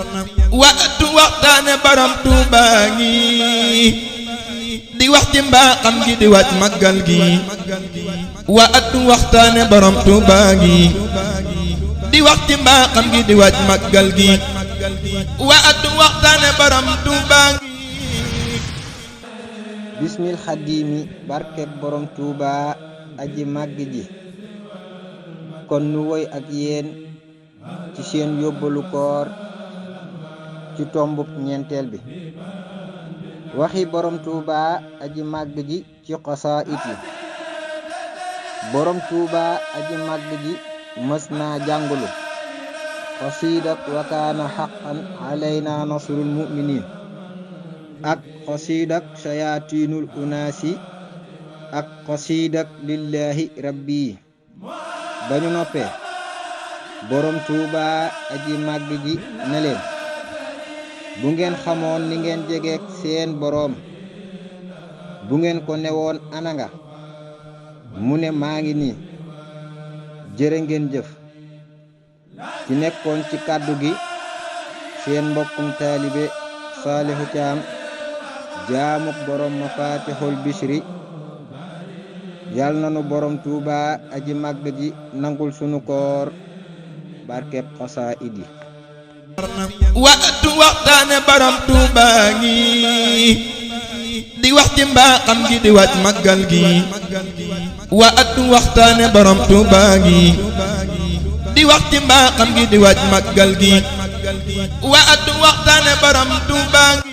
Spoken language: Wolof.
waatu waxtaane borom Tuuba ngi di wax ci mbaaxam gi di wàcc màggal gi waatu waxtaane borom Tuuba ngi di wax ci mbaaxam gi di wàcc màggal gi waatu waxtaane borom Tuuba ngi bismil xadimi barkeb borom Tuuba aji màgg ji kon nu woy ak yéen ci seen yóbbalu koor ci tombub ñeenteel bi waxi borom Tuuba aji màgg ji ci xasaayid yi borom Tuuba aji màgg ji mës naa jàngulu xasiidak wa kaana xaqan alayna nasrul mu'minin ak xasiidak shayatinul unaasi ak xasiidak lillahi rabbi ba ñu noppee borom Tuuba aji màgg ji ne leen bu ngeen xamoon ni ngeen jegeek seen boroom bu ngeen ko newoon ana nga mu ne maa ngi nii jërë ngeen jëf ci nekkoon ci kàddu gi seen mbokkum taalibe Saalihu Caam jaamuk borom Mafatihul Bichri yal na nu borom Tuuba aji màgg ji nangul sunu koor barkeb xasaayid yi waatu waxtaane borom Tuuba ngi di wax ci mbaaxam gi di wàcc màggal gi waatu waxtaane borom Tuuba ngi di wax ci mbaaxam gi di wàcc màggal gi waatu waxtaane borom Tuuba ngi